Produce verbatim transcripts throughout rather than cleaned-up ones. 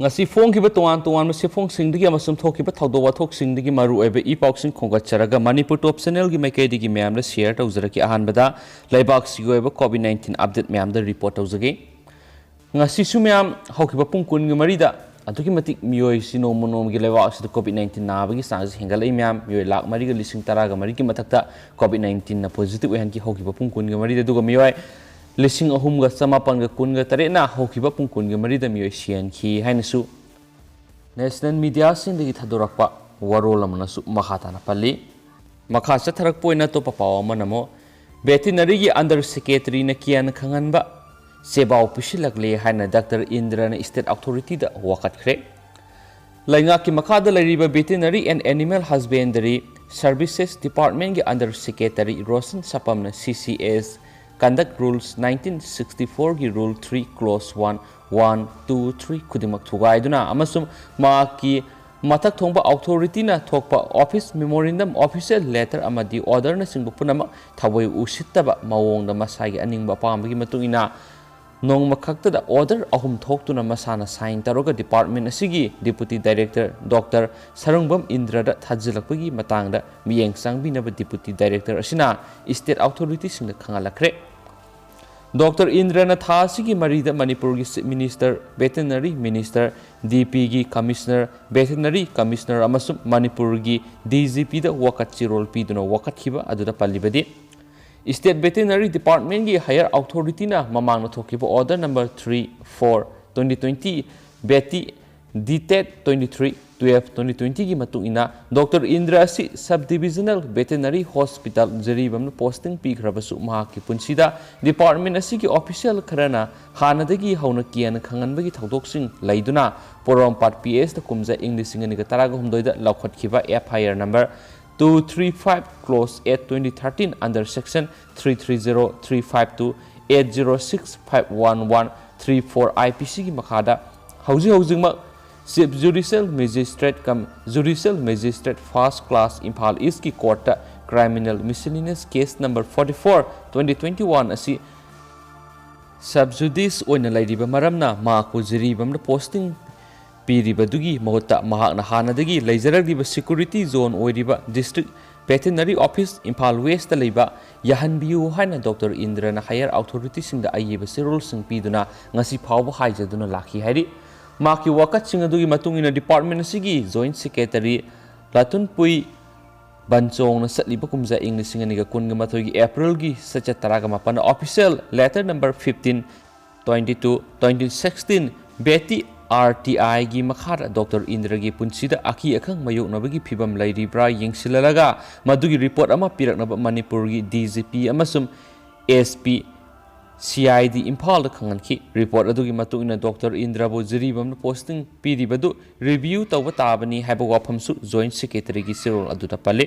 ꯉꯁꯤ ꯐꯣꯡꯈꯤꯕ ꯇꯣꯉꯥꯟ ꯇꯣꯉꯥꯟꯕ ꯁꯦꯐꯣꯡꯁꯤꯡꯗꯒꯤ ꯑꯃꯁꯨꯡ ꯊꯣꯛꯈꯤꯕ ꯊꯧꯗꯣꯛ ꯋꯥꯊꯣꯛꯁꯤꯡꯗꯒꯤ ꯃꯔꯨꯑꯣꯏꯕ ꯏ ꯄꯥꯎꯁꯤꯡ ꯈꯣꯝꯒꯠꯆꯔꯒ ꯃꯅꯤꯄꯨꯔ ꯇꯣꯞ ꯆꯦꯅꯦꯜꯒꯤ ꯃꯥꯏꯀꯩꯗꯒꯤ ꯃꯌꯥꯝꯗ ꯁꯤꯌꯔ ꯇꯧꯖꯔꯛꯀꯦ꯫ ꯑꯍꯥꯟꯕꯗ ꯂꯩꯕꯥꯛꯁꯤꯒꯤ ꯑꯣꯏꯕ ꯀꯣꯚꯤꯗ ꯅꯥꯏꯟꯇꯤꯟ ꯑꯞꯗꯦꯠ ꯃꯌꯥꯝꯗ ꯔꯤꯄꯣꯔꯠ ꯇꯧꯖꯒꯦ꯫ ꯉꯁꯤꯁꯨ ꯃꯌꯥꯝ ꯍꯧꯈꯤꯕ ꯄꯨꯡ ꯀꯨꯟꯒ ꯃꯔꯤꯗ ꯑꯗꯨꯛꯀꯤ ꯃꯇꯤꯛ ꯃꯤꯑꯣꯏꯁꯤ ꯅꯣꯡꯃ ꯅꯣꯡꯃꯒꯤ ꯂꯩꯕꯥꯛ ꯑꯁꯤꯗ ꯀꯣꯚꯤꯗ ꯅꯥꯏꯟꯇꯤꯟ ꯅꯥꯕꯒꯤ ꯆꯥꯡꯁꯤ ꯍꯦꯟꯒꯠꯂꯛꯏ꯫ ꯃꯌꯥꯝ ꯃꯤꯑꯣꯏ ꯂꯥꯈ ꯃꯔꯤꯒ ꯂꯤꯁꯤꯡ ꯇꯔꯥꯒ ꯃꯔꯤꯒꯤ ꯃꯊꯛꯇ ꯀꯣꯚꯤꯗ ꯅꯥꯏꯟꯇꯤꯟꯅ ꯄꯣꯖꯤꯇꯤꯚ ꯑꯣꯏꯍꯟꯈꯤ ꯍꯧꯈꯤꯕ ꯄꯨꯡ ꯀꯨꯟꯒ ꯃꯔꯤꯗ, ꯑꯗꯨꯒ ꯃꯤꯑꯣꯏ ꯂꯤꯁꯤꯡ ꯑꯍꯨꯝꯒ ꯆꯃꯥꯄꯟꯒ ꯀꯨꯟꯒ ꯇꯔꯦꯠꯅ ꯍꯧꯈꯤꯕ ꯄꯨꯡ ꯀꯨꯟꯒ ꯃꯔꯤꯗ ꯃꯤꯑꯣꯏ ꯁꯤꯍꯟꯈꯤ ꯍꯥꯏꯅꯁꯨ ꯅꯦꯁꯅꯦꯜ ꯃꯤꯗꯤꯌꯥꯁꯤꯡꯗꯒꯤ ꯊꯥꯗꯣꯔꯛꯄ ꯋꯥꯔꯣꯜ ꯑꯃꯅꯁꯨ ꯃꯈꯥ ꯇꯥꯅ ꯄꯜꯂꯤ꯫ ꯃꯈꯥ ꯆꯠꯊꯔꯛꯄ ꯑꯣꯏꯅ ꯑꯇꯣꯞꯄ ꯄꯥꯎ ꯑꯃꯅ ꯑꯃꯨꯛ ꯚꯦꯇꯤꯅꯔꯤꯒꯤ ꯑꯟꯗꯔ ꯁꯦꯀ꯭ꯔꯦꯇꯔꯤꯅ ꯀꯤꯌꯥꯟ ꯈꯪꯍꯟꯕ ꯆꯦꯕꯥꯎ ꯄꯤꯁꯤꯜꯂꯛꯂꯦ ꯍꯥꯏꯅ ꯗꯥꯛꯇꯔ ꯏꯟꯗ꯭ꯔꯅ ꯁ꯭ꯇꯦꯠ ꯑꯣꯊꯣꯔꯤꯇꯤꯗ ꯋꯥꯀꯠꯈ꯭ꯔꯦ꯫ ꯂꯩꯉꯥꯛꯀꯤ ꯃꯈꯥꯗ ꯂꯩꯔꯤꯕ veterinary and animal husbandry services ꯗꯤꯄꯥꯔꯠꯃꯦꯟꯒꯤ ꯑꯟꯗꯔ ꯁꯦꯀ꯭ꯔꯦꯇꯔꯤ ꯔꯣꯁꯟ ꯁꯄꯝꯅ C C S conduct rules nineteen sixty ꯐꯣꯔꯒꯤ rule three clause one, one, two, three ꯈꯨꯗꯤꯡꯃꯛ ꯊꯨꯒꯥꯏꯗꯨꯅ ꯑꯃꯁꯨꯡ ꯃꯍꯥꯛꯀꯤ ꯃꯊꯛ ꯊꯣꯡꯕ ꯑꯣꯊꯣꯔꯤꯇꯤꯅ ꯊꯣꯛꯄ ꯑꯣꯐꯤꯁ ꯃꯦꯃꯣꯔꯦꯟꯗꯝ, ꯑꯣꯐꯤꯁꯤꯌꯦꯜ ꯂꯦꯇꯔ ꯑꯃꯗꯤ ꯑꯣꯔꯗꯔꯅꯆꯤꯡꯕ ꯄꯨꯝꯅꯃꯛ ꯊꯑꯣꯏ ꯎꯁꯤꯠꯇꯕ ꯃꯑꯣꯡꯗ ꯃꯁꯥꯒꯤ ꯑꯅꯤꯡꯕ ꯑꯄꯥꯝꯕꯒꯤ ꯃꯇꯨꯡ ꯏꯟꯅ ꯅꯣꯡꯃ ꯈꯛꯇꯗ ꯑꯣꯔꯗꯔ ꯑꯍꯨꯝ ꯊꯣꯛꯇꯨꯅ ꯃꯁꯥꯅ ꯁꯥꯏꯟ ꯇꯧꯔꯒ ꯗꯤꯄꯥꯔꯠꯃꯦꯟ ꯑꯁꯤꯒꯤ ꯗꯤꯄꯨꯇꯤ ꯗꯥꯏꯔꯦꯛꯇꯔ ꯗꯣꯛꯇꯔ ꯁꯔꯨꯡꯕꯝ ꯏꯟꯗ꯭ꯔꯗ ꯊꯥꯖꯤꯜꯂꯛꯄꯒꯤ ꯃꯇꯥꯡꯗ ꯃꯤꯠꯌꯦꯡ ꯆꯪꯕꯤꯅꯕ ꯗꯤꯄꯨꯇꯤ ꯗꯥꯏꯔꯦꯛꯇꯔ ꯑꯁꯤꯅ ꯁ꯭ꯇꯦꯠ ꯑꯣꯊꯣꯔꯤꯇꯤꯁꯤꯡꯗ ꯈꯪꯍꯜꯂꯛꯈ꯭ꯔꯦ꯫ ꯗꯣꯛꯇꯔ ꯏꯟꯗ꯭ꯔꯅ ꯊꯥ ꯑꯁꯤꯒꯤ ꯃꯔꯤꯗ ꯃꯅꯤꯄꯨꯔꯒꯤ ꯆꯤꯐ ꯃꯤꯅꯤꯁꯇꯔ, ꯚꯦꯇꯦꯅꯔꯤ ꯃꯤꯅꯤꯁꯇꯔ, ꯗꯤ ꯄꯤꯒꯤ ꯀꯃꯤꯁꯅꯔ, ꯚꯦꯇꯦꯅꯔꯤ ꯀꯃꯤꯁꯅꯔ ꯑꯃꯁꯨꯡ ꯃꯅꯤꯄꯨꯔꯒꯤ ꯗꯤ ꯖꯤ ꯄꯤꯗ ꯋꯥꯀꯠ ꯆꯦꯔꯣꯜ ꯄꯤꯗꯨꯅ ꯋꯥꯀꯠꯈꯤꯕ ꯑꯗꯨꯗ ꯄꯜꯂꯤꯕꯗꯤ, ꯁ꯭ꯇꯦꯠ ꯚꯦꯇꯦꯅꯔꯤ ꯗꯤꯄꯥꯔꯠꯃꯦꯟꯒꯤ ꯍꯥꯌꯔ ꯑꯣꯊꯣꯔꯤꯇꯤꯅ ꯃꯃꯥꯡꯗ ꯊꯣꯛꯈꯤꯕ order number three, four, twenty twenty, ꯚꯦꯇꯤ dated twenty three, twelve, twenty ꯇ꯭ꯋꯦꯟꯇꯤꯒꯤ ꯃꯇꯨꯡ ꯏꯟꯅ ꯗꯣꯛꯇꯔ ꯏꯟꯗ꯭ꯔ ꯑꯁꯤ ꯁꯕ ꯗꯤꯕꯤꯖꯅꯦꯜ ꯚꯦꯇꯦꯅꯔꯤ ꯍꯣꯁꯄꯤꯇꯥꯜ ꯖꯤꯔꯤꯕꯥꯝꯗ ꯄꯣꯁꯇꯤꯡ ꯄꯤꯈ꯭ꯔꯕꯁꯨ, ꯃꯍꯥꯛꯀꯤ ꯄꯨꯟꯁꯤꯗ ꯗꯤꯄꯥꯔꯠꯃꯦꯟ ꯑꯁꯤꯒꯤ ꯑꯣꯐꯤꯁꯤꯌꯦꯜ ꯈꯔꯅ ꯍꯥꯟꯅꯗꯒꯤ ꯍꯧꯅ ꯀꯤꯌꯥꯟ ꯈꯪꯍꯟꯕꯒꯤ ꯊꯧꯗꯣꯛꯁꯤꯡ ꯂꯩꯗꯨꯅ ꯄꯣꯔꯣꯝꯄꯥꯠ ꯄꯤ ꯑꯦꯁꯇ ꯀꯨꯝꯖꯥ ꯏꯪ ꯂꯤꯁꯤꯡ ꯑꯅꯤꯒ ꯇꯔꯥꯒ ꯍꯨꯝꯗꯣꯏꯗ ꯂꯧꯈꯠꯈꯤꯕ F I R number two three five clause eight twenty thirteen under section three three zero three five two eight zero six five one one three four I P C ꯒꯤ ꯃꯈꯥꯗ ꯍꯧꯖꯤꯛ ꯍꯧꯖꯤꯛꯃꯛ Chief Judicial Magistrate cum Judicial Magistrate First Class Imphal East ꯀꯤ ꯀꯣꯔꯠꯇ criminal miscellaneous case number forty four twenty twenty one ꯑꯁꯤ sub judice ꯑꯣꯏꯅ ꯂꯩꯔꯤꯕ ꯃꯔꯝꯅ ꯃꯍꯥꯛꯄꯨ ꯖꯤꯔꯤꯕꯥꯝꯗ ꯄꯣꯁꯇꯤꯡ ꯄꯤꯔꯤꯕꯗꯨꯒꯤ ꯃꯍꯨꯠꯇ ꯃꯍꯥꯛꯅ ꯍꯥꯟꯅꯗꯒꯤ ꯂꯩꯖꯔꯛꯂꯤꯕ security zone ꯑꯣꯏꯔꯤꯕ District Veterinary Office, Imphal West ꯇ ꯂꯩꯕ ꯌꯥꯍꯟꯕꯤꯌꯨ ꯍꯥꯏꯅ ꯗꯣꯛꯇꯔ ꯏꯟꯗ꯭ꯔꯅ higher authority ꯁꯤꯡꯗ ꯑꯏꯕ ꯆꯦꯔꯣꯜꯁꯤꯡ ꯄꯤꯗꯨꯅ ꯉꯁꯤ ꯐꯥꯎꯕ ꯍꯥꯏꯖꯗꯨꯅ ꯂꯥꯛꯈꯤ ꯍꯥꯏꯔꯤ꯫ ꯃꯍꯥꯛꯀꯤ ꯋꯥꯀꯠꯁꯤꯡ ꯑꯗꯨꯒꯤ ꯃꯇꯨꯡ ꯏꯟꯅ department ꯑꯁꯤꯒꯤ Joint Secretary ꯂꯥꯇꯨꯟꯄꯨꯏ ꯕꯟꯆꯣꯡꯅ ꯆꯠꯂꯤꯕ ꯀꯨꯝꯖꯥ ꯏꯪ ꯂꯤꯁꯤꯡ ꯑꯅꯤꯒ ꯀꯨꯟꯒ ꯃꯥꯊꯣꯏꯒꯤ April ꯒꯤ ꯆꯩꯆꯠ ꯇꯔꯥꯒ ꯃꯥꯄꯟ official letter number fifteen twenty-two twenty sixteen Beti R T I ꯒꯤ ꯃꯈꯥꯗ ꯗꯣꯛꯇꯔ ꯏꯟꯗ꯭ꯔꯒꯤ ꯄꯨꯟꯁꯤꯗ ꯑꯀꯤ ꯑꯈꯪ ꯃꯥꯌꯣꯛꯅꯕꯒꯤ ꯐꯤꯚꯝ ꯂꯩꯔꯤꯕ꯭ꯔꯥ ꯌꯦꯡꯁꯤꯜꯂꯒ ꯃꯗꯨꯒꯤ report ꯑꯃ ꯄꯤꯔꯛꯅꯕ ꯃꯅꯤꯄꯨꯔꯒꯤ D G P ꯑꯃꯁꯨꯡ S P C I D ꯏꯝꯐꯥꯜꯗ ꯈꯪꯍꯟꯈꯤ꯫ Report ꯑꯗꯨꯒꯤ ꯃꯇꯨꯡ ꯏꯟꯅ ꯗꯣꯛꯇꯔ ꯏꯟꯗ꯭ꯔꯕꯨ ꯖꯤꯔꯤꯕꯥꯝꯗ posting ꯄꯤꯔꯤꯕꯗꯨ review ꯇꯧꯕ ꯇꯥꯕꯅꯤ ꯍꯥꯏꯕ ꯋꯥꯐꯝꯁꯨ Joint Secretary ꯒꯤ ꯆꯦꯔꯣꯜ ꯑꯗꯨꯗ ꯄꯜꯂꯤ꯫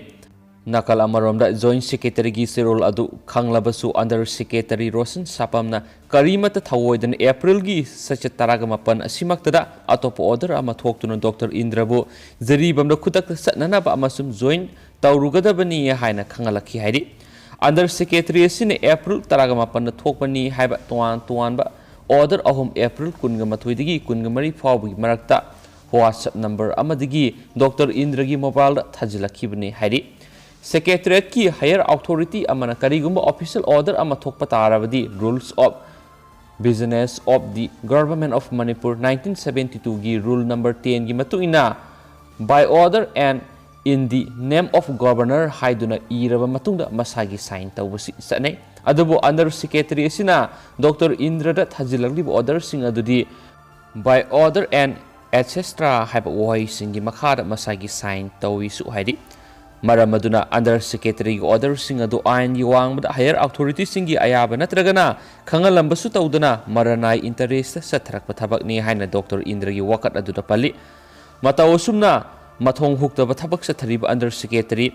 ꯅꯥꯀꯜ ꯑꯃꯔꯣꯝꯗ Joint Secretary ꯒꯤ ꯆꯦꯔꯣꯜ ꯑꯗꯨ ꯈꯪꯂꯕꯁꯨ Under Secretary ꯔꯣꯁꯟ ꯁꯥꯄꯝꯅ ꯀꯔꯤꯃꯠꯇ ꯊꯧꯑꯣꯏꯗꯅ April ꯒꯤ ꯆꯩꯆꯠ ꯇꯔꯥꯒ ꯃꯥꯄꯟ ꯑꯁꯤꯃꯛꯇꯗ ꯑꯇꯣꯞꯄ order ꯑꯃ ꯊꯣꯛꯇꯨꯅ ꯗꯣꯛꯇꯔ ꯏꯟꯗ꯭ꯔꯕꯨ ꯖꯤꯔꯤꯕꯥꯝꯗ ꯈꯨꯗꯛꯇ ꯆꯠꯅꯅꯕ ꯑꯃꯁꯨꯡ join ꯇꯧꯔꯨꯒꯗꯕꯅꯤ ꯍꯥꯏꯅ ꯈꯪꯍꯜꯂꯛꯈꯤ ꯍꯥꯏꯔꯤ꯫ Under Secretary ꯑꯁꯤꯅ April ꯇꯔꯥꯒ ꯃꯥꯄꯟꯗ ꯊꯣꯛꯄꯅꯤ ꯍꯥꯏꯕ ꯇꯣꯉꯥꯟ ꯇꯣꯉꯥꯟꯕ order ꯑꯍꯨꯝ April ꯀꯨꯟꯒ ꯃꯥꯊꯣꯏꯗꯒꯤ ꯀꯨꯟꯒ ꯃꯔꯤ ꯐꯥꯎꯕꯒꯤ ꯃꯔꯛꯇ WhatsApp number ꯑꯃꯗꯒꯤ ꯗꯣꯛꯇꯔ ꯏꯟꯗ꯭ꯔꯒꯤ mobile ꯗ ꯊꯥꯖꯤꯜꯂꯛꯈꯤꯕꯅꯤ ꯍꯥꯏꯔꯤ꯫ Secretariat ꯀꯤ higher authority ꯑꯃꯅ ꯀꯔꯤꯒꯨꯝꯕ official order ꯑꯃ ꯊꯣꯛꯄ ꯇꯥꯔꯕꯗꯤ Rules of Business of the Government of Manipur nineteen seventy-two ꯒꯤ rule number ten ꯒꯤ ꯃꯇꯨꯡ ꯏꯟꯅ by order and in the name of governor ꯍꯥꯏꯗꯨꯅ ꯏꯔꯕ ꯃꯇꯨꯡꯗ ꯃꯁꯥꯒꯤ sign ꯇꯧꯕꯁꯤ ꯆꯠꯅꯩ꯫ ꯑꯗꯨꯕꯨ Under Secretary ꯑꯁꯤꯅ ꯗꯣꯛꯇꯔ ꯏꯟꯗ꯭ꯔꯗ ꯊꯥꯖꯤꯜꯂꯛꯂꯤꯕ order ꯁꯤꯡ ꯑꯗꯨꯗꯤ by order and et cetera ꯍꯥꯏꯕ ꯋꯥꯍꯩꯁꯤꯡꯒꯤ ꯃꯈꯥꯗ ꯃꯁꯥꯒꯤ sign ꯇꯧꯏꯁꯨ ꯍꯥꯏꯔꯤ꯫ ꯃꯔꯝ ꯑꯗꯨꯅ Under Secretary ꯒꯤ order ꯁꯤꯡ ꯑꯗꯨ ꯑꯥꯏꯟꯒꯤ ꯋꯥꯡꯃꯗ higher authority ꯁꯤꯡꯒꯤ ꯑꯌꯥꯕ ꯅꯠꯇ꯭ꯔꯒꯅ ꯈꯪꯍꯜꯂꯝꯕꯁꯨ ꯇꯧꯗꯅ ꯃꯔꯅꯥꯏ interest ꯇ ꯆꯠꯊꯔꯛꯄ ꯊꯕꯛꯅꯤ ꯍꯥꯏꯅ ꯗꯣꯛꯇꯔ ꯏꯟꯗ꯭ꯔꯒꯤ ꯋꯥꯀꯠ ꯑꯗꯨꯗ ꯄꯜꯂꯤ꯫ ꯃꯇꯧ ꯑꯁꯨꯝꯅ ꯃꯊꯣꯡ ꯍꯨꯛꯇꯕ ꯊꯕꯛ ꯆꯠꯊꯔꯤꯕ Under Secretary,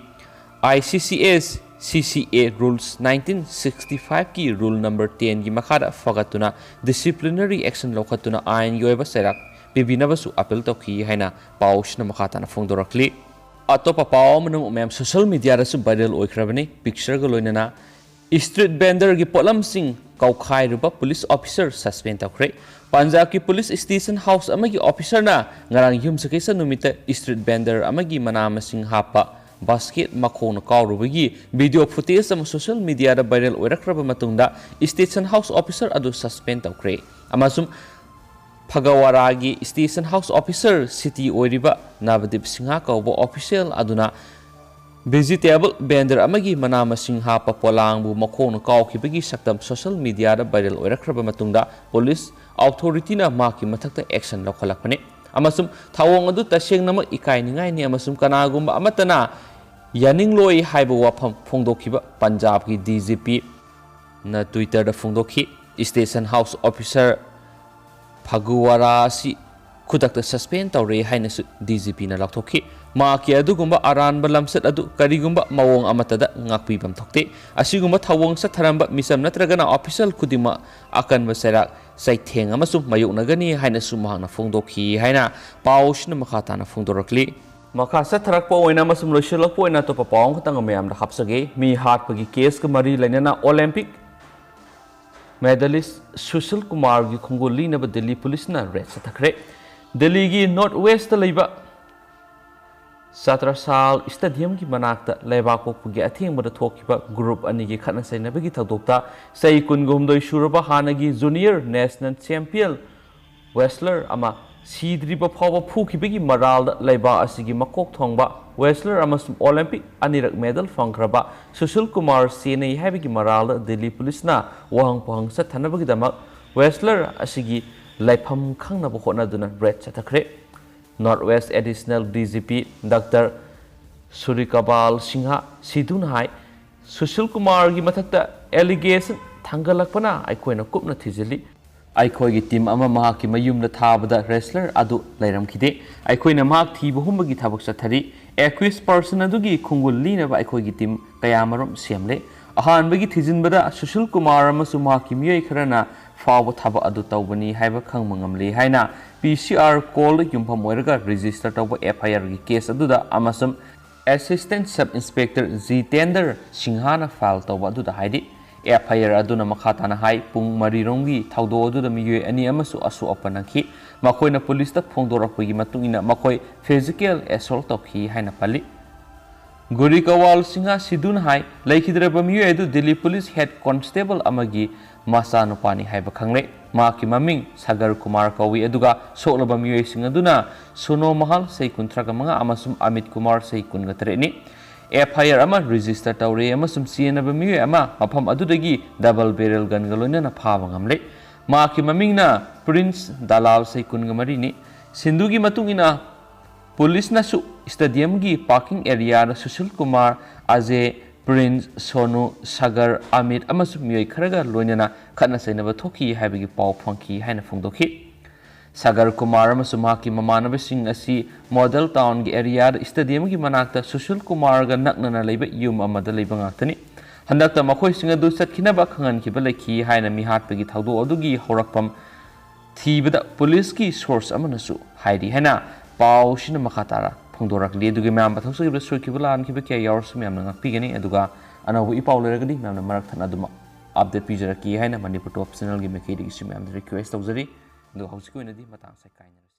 I C C S C C A rules nineteen sixty-five ꯀꯤ rule number ten ꯒꯤ ꯃꯈꯥꯗ ꯐꯒꯠꯇꯨꯅ disciplinary action ꯂꯧꯈꯠꯇꯨꯅ ꯑꯥꯏꯟꯒꯤ ꯑꯣꯏꯕ ꯆꯩꯔꯥꯛ ꯄꯤꯕꯤꯅꯕꯁꯨ appeal ꯇꯧꯈꯤ ꯍꯥꯏꯅ ꯄꯥꯎꯁꯤꯅ ꯃꯈꯥ ꯇꯥꯅ ꯐꯣꯡꯗꯣꯔꯛꯂꯤ꯫ ꯑꯇꯣꯞꯄ ꯄꯥꯎ ꯑꯃꯅ ꯑꯃꯨꯛ ꯃꯌꯥꯝ social media ꯗꯁꯨ viral ꯑꯣꯏꯈ꯭ꯔꯕꯅꯤ꯫ Picture ꯒ ꯂꯣꯏꯅꯅ street vendor ꯒꯤ ꯄꯣꯠꯂꯝꯁꯤꯡ ꯀꯧꯈꯥꯏꯔꯨꯕ police officer suspend ꯇꯧꯈ꯭ꯔꯦ꯫ ꯄꯟꯖꯥꯕꯀꯤ ꯄꯨꯂꯤꯁ ꯁ꯭ꯇꯦꯁꯟ ꯍꯥꯎꯁ ꯑꯃꯒꯤ ꯑꯣꯐꯤꯁꯔꯅ ꯉꯔꯥꯡ ꯌꯨꯝꯁꯀꯩꯁ ꯅꯨꯃꯤꯠꯇ ꯁ꯭ꯇ꯭ꯔꯤꯠ ꯚꯦꯟꯗꯔ ꯑꯃꯒꯤ ꯃꯅꯥ ꯃꯁꯤꯡ ꯍꯥꯞꯄ ꯕꯥꯁꯀꯦꯠ ꯃꯈꯣꯡꯅ ꯀꯥꯎꯔꯨꯕꯒꯤ ꯚꯤꯗꯤꯑꯣ ꯐꯨꯇꯦꯖ ꯑꯃ ꯁꯣꯁꯤꯌꯦꯜ ꯃꯤꯗꯤꯌꯥꯗ ꯚꯥꯏꯔꯦꯜ ꯑꯣꯏꯔꯛꯈ꯭ꯔꯕ ꯃꯇꯨꯡꯗ ꯁ꯭ꯇꯦꯁꯟ ꯍꯥꯎꯁ ꯑꯣꯐꯤꯁꯔ ꯑꯗꯨ ꯁꯁꯄꯦꯟ ꯇꯧꯈ꯭ꯔꯦ ꯑꯃꯁꯨꯡ ꯐꯒꯋꯥꯔꯥꯒꯤ ꯁ꯭ꯇꯦꯁꯟ ꯍꯥꯎꯁ ꯑꯣꯐꯤꯁꯔ ꯁꯤꯇꯤ ꯑꯣꯏꯔꯤꯕ ꯅꯕꯗꯤꯞ ꯁꯤꯡꯍ ꯀꯧꯕ ꯑꯣꯐꯤꯁꯤꯌꯦꯜ ꯑꯗꯨꯅ ꯚꯦꯖꯤꯇꯦꯕꯜ ꯚꯦꯟꯗꯔ ꯑꯃꯒꯤ ꯃꯅꯥ ꯃꯁꯤꯡ ꯍꯥꯞꯄ ꯄꯣꯂꯥꯡꯕꯨ ꯃꯈꯣꯡꯅ ꯀꯥꯎꯈꯤꯕꯒꯤ ꯁꯛꯇꯝ ꯁꯣꯁꯤꯌꯦꯜ ꯃꯤꯗꯤꯌꯥꯗ ꯚꯥꯏꯔꯦꯜ ꯑꯣꯏꯔꯛꯈ꯭ꯔꯕ ꯃꯇꯨꯡꯗ ꯄꯨꯂꯤꯁ ꯑꯣꯊꯣꯔꯤꯇꯤꯅ ꯃꯍꯥꯛꯀꯤ ꯃꯊꯛꯇ ꯑꯦꯛꯁꯟ ꯂꯧꯈꯠꯂꯛꯄꯅꯤ ꯑꯃꯁꯨꯡ ꯊꯧꯑꯣꯡ ꯑꯗꯨ ꯇꯁꯦꯡꯅꯃꯛ ꯏꯀꯥꯏꯅꯤꯡꯉꯥꯏꯅꯤ ꯑꯃꯁꯨꯡ ꯀꯅꯥꯒꯨꯝꯕ ꯑꯃꯠꯇꯅ ꯌꯥꯅꯤꯡꯂꯣꯏ ꯍꯥꯏꯕ ꯋꯥꯐꯝ ꯐꯣꯡꯗꯣꯛꯈꯤꯕ ꯄꯟꯖꯥꯕꯀꯤ ꯗꯤ ꯖꯤ ꯄꯤꯅ ꯇ꯭ꯋꯤꯇꯔꯗ ꯐꯣꯡꯗꯣꯛꯈꯤ꯫ ꯁ꯭ꯇꯦꯁꯟ ꯍꯥꯎꯁ ꯑꯣꯐꯤꯁꯔ ꯐꯒꯨꯋꯥꯔꯥ ꯑꯁꯤ ꯈꯨꯗꯛꯇ ꯁꯁꯄꯦꯟ ꯇꯧꯔꯦ ꯍꯥꯏꯅꯁꯨ ꯗꯤ ꯖꯤ ꯄꯤꯅ ꯂꯥꯎꯊꯣꯛꯈꯤ꯫ ꯃꯍꯥꯛꯀꯤ ꯑꯗꯨꯒꯨꯝꯕ ꯑꯔꯥꯟꯕ ꯂꯝꯆꯠ ꯑꯗꯨ ꯀꯔꯤꯒꯨꯝꯕ ꯃꯑꯣꯡ ꯑꯃꯠꯇꯗ ꯉꯥꯛꯄꯤꯐꯝ ꯊꯣꯛꯇꯦ꯫ ꯑꯁꯤꯒꯨꯝꯕ ꯊꯧꯑꯣꯡ ꯆꯠꯊꯔꯝꯕ ꯃꯤꯆꯝ ꯅꯠꯇ꯭ꯔꯒꯅ ꯑꯣꯐꯤꯁꯤꯌꯦꯜ ꯈꯨꯗꯤꯡꯃꯛ ꯑꯀꯟꯕ ꯆꯩꯔꯥꯛ, ꯆꯩꯊꯦꯡ ꯑꯃꯁꯨ ꯃꯥꯌꯣꯛꯅꯒꯅꯤ ꯍꯥꯏꯅꯁꯨ ꯃꯍꯥꯛꯅ ꯐꯣꯡꯗꯣꯛꯈꯤ ꯍꯥꯏꯅ ꯄꯥꯎꯁꯤꯅ ꯃꯈꯥ ꯇꯥꯅ ꯐꯣꯡꯗꯣꯔꯛꯂꯤ꯫ ꯃꯈꯥ ꯆꯠꯊꯔꯛꯄ ꯑꯣꯏꯅ ꯑꯃꯁꯨꯡ ꯂꯣꯏꯁꯤꯜꯂꯛꯄ ꯑꯣꯏꯅ ꯑꯇꯣꯞꯄ ꯄꯥꯎ ꯑꯃꯈꯛꯇꯪ ꯃꯌꯥꯝꯗ ꯍꯥꯞꯆꯒꯦ꯫ ꯃꯤ ꯍꯥꯠꯄꯒꯤ ꯀꯦꯁꯀ ꯃꯔꯤ ꯂꯩꯅꯅ ꯑꯣꯂꯦꯝꯄꯤꯛ ꯃꯦꯗꯥꯂꯤꯁ ꯁꯨꯁꯤꯜ ꯀꯨꯃꯥꯔꯒꯤ ꯈꯣꯡꯒꯨꯜ ꯂꯤꯅꯕ ꯗꯤꯜꯂꯤ ꯄꯨꯂꯤꯁꯅ ꯔꯦꯗ ꯆꯠꯊꯈ꯭ꯔꯦ꯫ ꯗꯤꯜꯂꯤꯒꯤ ꯅꯣꯔꯠ ꯋꯦꯁꯇ ꯂꯩꯕ ꯆꯥꯇ꯭ꯔꯁꯥꯜ ꯁ꯭ꯇꯦꯗꯤꯌꯝꯒꯤ ꯃꯅꯥꯛꯇ ꯂꯩꯕꯥꯛꯄꯣꯛꯄꯒꯤ ꯑꯊꯦꯡꯕꯗ ꯊꯣꯛꯈꯤꯕ ꯒ꯭ꯔꯨꯞ ꯑꯅꯤꯒꯤ ꯈꯠꯅ ꯆꯩꯅꯕꯒꯤ ꯊꯧꯗꯣꯛꯇ ꯆꯍꯤ ꯀꯨꯟꯒ ꯍꯨꯝꯗꯣꯏ ꯁꯨꯔꯕ ꯍꯥꯟꯅꯒꯤ ꯖꯨꯅꯤꯌꯔ ꯅꯦꯁꯅꯦꯜ ꯆꯦꯝꯄꯤꯌꯟ ꯋꯦꯁꯂꯔ ꯑꯃ ꯁꯤꯗ꯭ꯔꯤꯕ ꯐꯥꯎꯕ ꯐꯨꯈꯤꯕꯒꯤ ꯃꯔꯥꯜꯗ ꯂꯩꯕꯥꯛ ꯑꯁꯤꯒꯤ ꯃꯀꯣꯛ ꯊꯣꯡꯕ ꯋꯦꯁꯂꯔ ꯑꯃꯁꯨꯡ ꯑꯣꯂꯦꯝꯄꯤꯛ ꯑꯅꯤꯔꯛ ꯃꯦꯗꯜ ꯐꯪꯈ꯭ꯔꯕ ꯁꯨꯁꯤꯜ ꯀꯨꯃꯥꯔ ꯆꯦꯟꯅꯩ ꯍꯥꯏꯕꯒꯤ ꯃꯔꯥꯜꯗ ꯗꯤꯜꯂꯤ ꯄꯨꯂꯤꯁꯅ ꯋꯥꯍꯪ ꯄꯨꯍꯪ ꯆꯠꯊꯅꯕꯒꯤꯗꯃꯛ ꯋꯦꯁꯂꯔ ꯑꯁꯤꯒꯤ ꯂꯩꯐꯝ ꯈꯪꯅꯕ ꯍꯣꯠꯅꯗꯨꯅ red ꯆꯠꯊꯈ꯭ꯔꯦ꯫ North west additional D G P doctor ꯁꯨꯔꯤꯀꯕꯥꯜ Singh ꯁꯤꯙꯨꯅ ꯍꯥꯏ, ꯁꯨꯁꯤꯜ ꯀꯨꯃꯥꯔꯒꯤ ꯃꯊꯛꯇ ꯑꯦꯂꯤꯒꯦꯁꯟ ꯊꯥꯡꯒꯠꯂꯛꯄꯅ ꯑꯩꯈꯣꯏꯅ ꯀꯨꯞꯅ ꯊꯤꯖꯤꯜꯂꯤ꯫ ꯑꯩꯈꯣꯏꯒꯤ ꯇꯤꯝ ꯑꯃ ꯃꯍꯥꯛꯀꯤ ꯃꯌꯨꯝꯗ ꯊꯥꯕꯗ ꯔꯦꯁꯂꯔ ꯑꯗꯨ ꯂꯩꯔꯝꯈꯤꯗꯦ꯫ ꯑꯩꯈꯣꯏꯅ ꯃꯍꯥꯛ ꯊꯤꯕ ꯍꯨꯝꯕꯒꯤ ꯊꯕꯛ ꯆꯠꯊꯔꯤ꯫ ꯑꯦꯀ꯭ꯌꯨꯁ ꯄꯔꯁꯟ ꯑꯗꯨꯒꯤ ꯈꯣꯡꯒꯨꯜ ꯂꯤꯅꯕ ꯑꯩꯈꯣꯏꯒꯤ ꯇꯤꯝ ꯀꯌꯥꯃꯔꯨꯝ ꯁꯦꯝꯂꯦ꯫ ꯑꯍꯥꯟꯕꯒꯤ ꯊꯤꯖꯤꯟꯕꯗ ꯁꯨꯁꯤꯜ ꯀꯨꯃꯥꯔ ꯑꯃꯁꯨꯡ ꯃꯍꯥꯛꯀꯤ ꯃꯤꯑꯣꯏ ꯈꯔꯅ ꯐꯥꯎꯕ ꯊꯕꯛ ꯑꯗꯨ ꯇꯧꯕꯅꯤ ꯍꯥꯏꯕ ꯈꯪꯕ ꯉꯝꯂꯦ ꯍꯥꯏꯅ ꯄꯤ ꯁꯤ ꯑꯥꯔ ꯀꯣꯜꯗ ꯌꯨꯝꯐꯝ ꯑꯣꯏꯔꯒ ꯔꯦꯖꯤꯁꯇꯔ ꯇꯧꯕ ꯑꯦꯐ ꯑꯥꯏ ꯑꯥꯔꯒꯤ ꯀꯦꯁ ꯑꯗꯨꯗ ꯑꯃꯁꯨꯡ ꯑꯦꯁꯤꯁꯇꯦꯟꯠ ꯁꯕ ꯏꯟꯁꯄꯦꯛꯇꯔ ꯖꯤꯇꯦꯟꯗꯔ ꯁꯤꯡꯍꯥꯅ ꯐꯥꯏꯜ ꯇꯧꯕ ꯑꯗꯨꯗ ꯍꯥꯏꯔꯤ꯫ ꯑꯦꯐ ꯑꯥꯏ ꯑꯥꯔ ꯑꯗꯨꯅ ꯃꯈꯥ ꯇꯥꯅ ꯍꯥꯏ, ꯄꯨꯡ ꯃꯔꯤꯔꯣꯝꯒꯤ ꯊꯧꯗꯣꯛ ꯑꯗꯨꯗ ꯃꯤꯑꯣꯏ ꯑꯅꯤ ꯑꯃꯁꯨ ꯑꯁꯣꯛ ꯑꯄꯟ ꯅꯪꯈꯤ꯫ ꯃꯈꯣꯏꯅ ꯄꯨꯂꯤꯁꯇ ꯐꯣꯡꯗꯣꯔꯛꯄꯒꯤ ꯃꯇꯨꯡ ꯏꯟꯅ ꯃꯈꯣꯏ physical assault ꯇꯧꯈꯤ ꯍꯥꯏꯅ ꯄꯜꯂꯤ꯫ ꯒꯨꯔꯤꯀꯋꯥꯜ ꯁꯤꯡꯍ ꯁꯤꯙꯨꯅ ꯍꯥꯏ, ꯂꯩꯈꯤꯗ꯭ꯔꯕ ꯃꯤꯑꯣꯏ ꯑꯗꯨ ꯗꯤꯜꯂꯤ ꯄꯨꯂꯤꯁ ꯍꯦꯗ ꯀꯣꯟꯁꯇꯦꯕꯜ ꯑꯃꯒꯤ ꯃꯆꯥꯅꯨꯄꯥꯅꯤ ꯍꯥꯏꯕ ꯈꯪꯂꯦ꯫ ꯃꯍꯥꯛꯀꯤ ꯃꯃꯤꯡ ꯁꯥꯒꯔ ꯀꯨꯃꯥꯔ ꯀꯧꯏ, ꯑꯗꯨꯒ ꯁꯣꯛꯂꯕ ꯃꯤꯑꯣꯏꯁꯤꯡ ꯑꯗꯨꯅ ꯁꯣꯅꯣ ꯃꯍꯥꯜ, ꯆꯍꯤ ꯀꯨꯟꯊ꯭ꯔꯥꯒ ꯃꯉꯥ, ꯑꯃꯁꯨꯡ ꯑꯃꯤꯠ ꯀꯨꯃꯥꯔ, ꯆꯍꯤ ꯀꯨꯟꯒ ꯇꯔꯦꯠꯅꯤ꯫ ꯑꯦꯐ ꯑꯥꯏ ꯑꯥꯔ ꯑꯃ ꯔꯦꯖꯤꯁꯇꯔ ꯇꯧꯔꯦ ꯑꯃꯁꯨꯡ ꯆꯦꯟꯅꯕ ꯃꯤꯑꯣꯏ ꯑꯃ ꯃꯐꯝ ꯑꯗꯨꯗꯒꯤ ꯗꯕꯜ ꯕꯦꯔꯦꯜ ꯒꯟꯒ ꯂꯣꯏꯅꯅ ꯐꯥꯕ ꯉꯝꯂꯦ꯫ ꯃꯍꯥꯛꯀꯤ ꯃꯃꯤꯡꯅ ꯄ꯭ꯔꯤꯟꯁ ꯗꯂꯥꯜ, ꯆꯍꯤ ꯀꯨꯟꯒ ꯃꯔꯤꯅꯤ꯫ ꯁꯤꯙꯨꯒꯤ ꯃꯇꯨꯡ ꯏꯟꯅ, ꯄꯨꯂꯤꯁꯅꯁꯨ ꯁ꯭ꯇꯦꯗꯤꯌꯝꯒꯤ ꯄꯥꯔꯀꯤꯡ ꯑꯦꯔꯤꯌꯥꯗ ꯁꯨꯁꯤꯜ ꯀꯨꯃꯥꯔ, ꯑꯖꯦ, ꯄ꯭ꯔꯤꯟꯁ, ꯁꯣꯅꯨ, ꯁꯥꯒꯔ, ꯑꯃꯤꯠ ꯑꯃꯁꯨꯡ ꯃꯤꯑꯣꯏ ꯈꯔꯒ ꯂꯣꯏꯅꯅ ꯈꯠꯅ ꯆꯩꯅꯕ ꯊꯣꯛꯈꯤ ꯍꯥꯏꯕꯒꯤ ꯄꯥꯎ ꯐꯪꯈꯤ ꯍꯥꯏꯅ ꯐꯣꯡꯗꯣꯛꯈꯤ꯫ ꯁꯥꯒꯔ ꯀꯨꯃꯥꯔ ꯑꯃꯁꯨꯡ ꯃꯍꯥꯛꯀꯤ ꯃꯃꯥꯟꯅꯕꯁꯤꯡ ꯑꯁꯤ ꯃꯣꯗꯦꯜ ꯇꯥꯎꯟꯒꯤ ꯑꯦꯔꯤꯌꯥꯗ ꯁ꯭ꯇꯦꯗꯤꯌꯝꯒꯤ ꯃꯅꯥꯛꯇ ꯁꯨꯁꯤꯜ ꯀꯨꯃꯥꯔꯒ ꯅꯛꯅꯅ ꯂꯩꯕ ꯌꯨꯝ ꯑꯃꯗ ꯂꯩꯕ ꯉꯥꯛꯇꯅꯤ꯫ ꯍꯟꯗꯛꯇ ꯃꯈꯣꯏꯁꯤꯡ ꯑꯗꯨ ꯆꯠꯈꯤꯅꯕ ꯈꯪꯍꯟꯈꯤꯕ ꯂꯩꯈꯤ ꯍꯥꯏꯅ ꯃꯤꯍꯥꯠꯄꯒꯤ ꯊꯧꯗꯣꯛ ꯑꯗꯨꯒꯤ ꯍꯧꯔꯛꯐꯝ ꯊꯤꯕꯗ ꯄꯨꯂꯤꯁꯀꯤ ꯁꯣꯔꯁ ꯑꯃꯅꯁꯨ ꯍꯥꯏꯔꯤ ꯍꯥꯏꯅ ꯄꯥꯎꯁꯤꯅ ꯃꯈꯥ ꯇꯥꯔ ꯐꯣꯡꯗꯣꯔꯛꯂꯤ꯫ ꯑꯗꯨꯒ ꯃꯌꯥꯝ ꯃꯊꯧꯖꯈꯤꯕꯗ ꯁꯣꯏꯈꯤꯕ ꯂꯥꯟꯈꯤꯕ ꯀꯌꯥ ꯌꯥꯎꯔꯁꯨ ꯃꯌꯥꯝꯅ ꯉꯥꯛꯄꯤꯒꯅꯤ꯫ ꯑꯗꯨꯒ ꯑꯅꯧꯕ ꯏ ꯄꯥꯎ ꯂꯩꯔꯒꯗꯤ ꯃꯌꯥꯝꯅ ꯃꯔꯛ ꯊꯠꯅ ꯑꯗꯨꯃꯛ ꯑꯞꯗꯦꯠ ꯄꯤꯖꯔꯛꯀꯦ ꯍꯥꯏꯅ ꯃꯅꯤꯄꯨꯔ ꯇꯣꯞ ꯆꯦꯅꯦꯜꯒꯤ ꯃꯥꯏꯀꯩꯗꯒꯤꯁꯨ ꯃꯌꯥꯝꯗ ꯔꯤꯀ꯭ꯋꯦꯁ ꯇꯧꯖꯔꯤ꯫ ꯑꯗꯨꯒ ꯍꯧꯖꯤꯛꯀꯤ ꯑꯣꯏꯅꯗꯤ ꯃꯇꯥꯡ ꯑꯁꯤꯗ ꯀꯥꯏꯅꯔꯁꯤ꯫